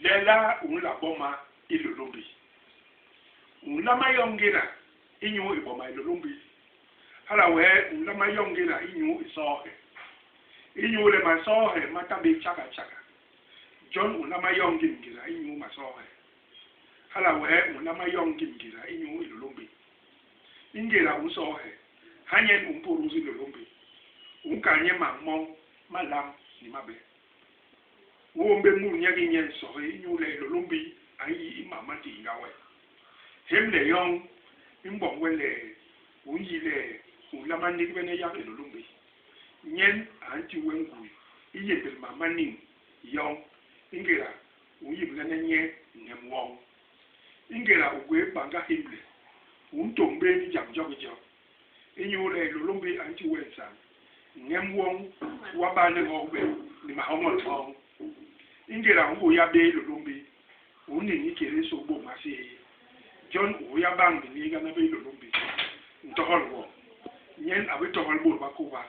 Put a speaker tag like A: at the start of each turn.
A: Lelaa u nla boma Hilôlômbi? U nlama yoñ ngéda inyu i boma Hilôlômbi. Hala wee u nlama yoñ ngéda inyu i soohe. Inyule masoohe ma ta bé tjaga tjaga. Jon u nlama yoñ ngim ngéda inyu masoohe. Hala wee u nlama yoñ ngim ngéda inyu Hilôlômbi. Ingéda u nsoohe, hanyen u mpôdôs Hilôlômbi. U nkal nye mam moñ malam ni mabe. U ôm bé mut nye ki nye nsohi inyule Hilôlômbi a nyi i mam ma ntiinga we. Hémle yoñ i mboñ we le u nyi le u nlama nigbene yak Hilôlômbi. Nyen a nti we ngui i yémbél mam ma niñ yoñ ingéda u nyiblene nye ñem woñ. Ingéda u gwé banga hémle, u ntôñ bé ni jam jokijo. Inyule Hilôlômbi a nti we nsañ, ñem woñ w'a bane hogbe ni mahoñol moñ. Ingéda u nhôya bé Hilôlômbi, u niñ ikédé sôkbôk maséé. Jon u hôya bañ biniigana bi Hilôlômbi, Ntohol woñ. Nyen a bi tohol bôt ba kôba.